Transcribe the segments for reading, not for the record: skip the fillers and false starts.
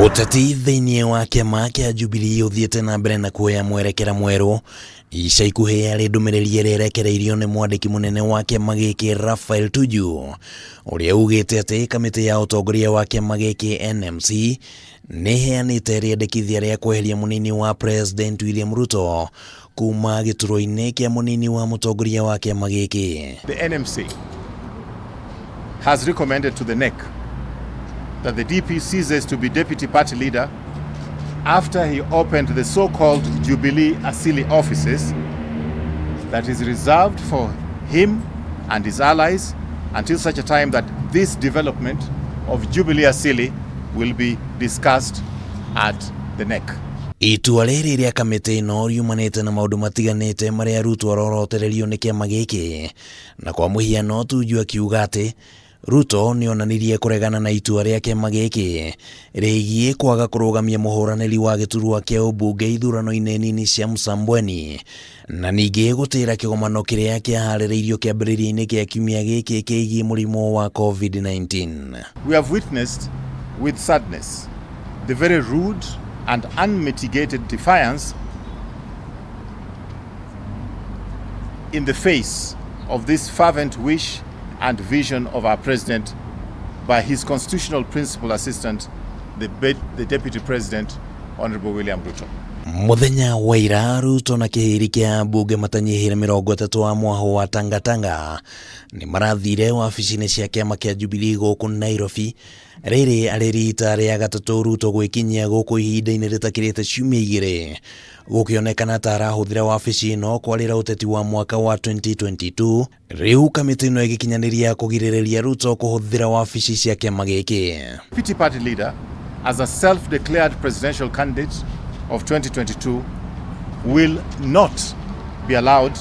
Ũteti thĩinĩ wa kĩama kĩa Jubilee ũthiĩte na mbere na kuoya mwerekera mwerũ ica ikuhĩ harĩ ndũmĩrĩri ĩrĩa ĩrekereirio nĩ mwandĩki mũnene wa kĩama gĩkĩ Raphael Tuju ũrĩa ugĩte atĩ kamĩtĩ ya ũtongoria wa kĩama gĩkĩ NMC nĩ ĩheanĩte rĩendekithia rĩa kweheria mũnini wa President William Ruto kuma gĩturwa-inĩ kĩa mũnini wa mũtongoria wa kĩama gĩkĩ. The NMC has recommended to the NEC that the DP ceases to be deputy party leader after he opened the so-called Jubilee Asili offices that is reserved for him and his allies until such a time that this development of Jubilee Asili will be discussed at the NEC. Itua rĩrĩ rĩa kamĩtĩ ĩno riumanĩte na maũndũ matiganĩte marĩa Ruto arorotererio nĩ kĩama gĩkĩ, na kwa mũhiano Tuju akiuga atĩ Ruto nĩ onanirie kũregana na itua rĩa kĩama gĩkĩ rĩgiĩ kwaga kũrũgamia mũhũranĩri wa gĩturwa kĩa ũmbunge ithurano-inĩ nini cia Msambweni, na ningĩ gũtĩra kĩgomano kĩrĩa kĩaharĩrĩirio kĩambĩrĩria-inĩ kĩa kiumia gĩkĩ kĩgiĩ mũrimũ wa COVID-19. We have witnessed with sadness the very rude and unmitigated defiance in the face of this fervent wish and vision of our president by his constitutional principal assistant, the Deputy President, Honorable William Ruto. Mũthenya wa ira Ruto na kĩhĩri kĩa ambunge matanyihĩire 30 a mwahũ wa Tangatanga nĩ marathire wabici-inĩ cia kĩama kĩa Jubilee gũkũ Nairobi. Rĩrĩ arĩ rita rĩa gatatũ Ruto gwĩkinyia gũkũ ihinda-inĩ rĩtakĩrĩte ciumia igĩrĩ, gũkĩonekana ta arahũthĩra wabici ĩno kwarĩra ũteti wa mwaka wa 2022. Rĩu kamĩtĩ ĩno ĩgĩkinyanĩria kũgirĩrĩria Ruto kũhũthĩra wabici cia kĩama gĩkĩ. Deputy party leader as a self-declared presidential candidate of 2022 will not be allowed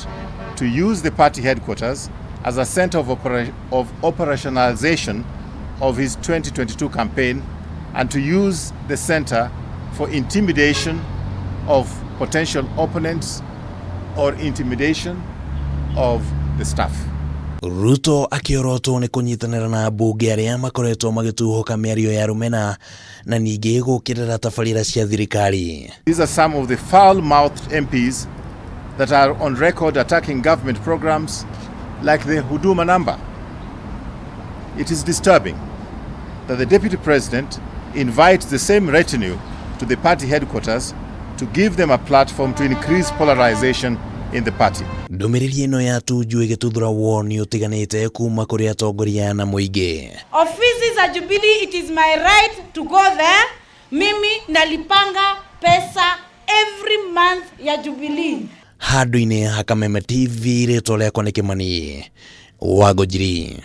to use the party headquarters as a center of operationalization of his 2022 campaign and to use the center for intimidation of potential opponents or intimidation of the staff. Ruto akĩorotwo nĩ kũnyitanĩra na ambunge arĩa makoretwo magĩtuhũka mĩario ya rũmena na ningĩ gũkĩrĩra tabarĩra cia thirikari. These are some of the foul-mouthed MPs that are on record attacking government programs like the Huduma number. It is disturbing that the Deputy President invites the same retinue to the party headquarters to give them a platform to increase polarization in the party. Ndũmĩrĩri ĩno ya Tuju ĩgĩtuthũra woni ũtiganĩte kuma kũrĩ atongoria na mũingĩ. Ofisi za Jubilee, it is my right to go there. Mimi nalipanga pesa every month ya Jubilee. Handũ-inĩ ha Kameme TV, rĩtwa rĩakwa nĩ Kĩmani wa Ngũnjiri.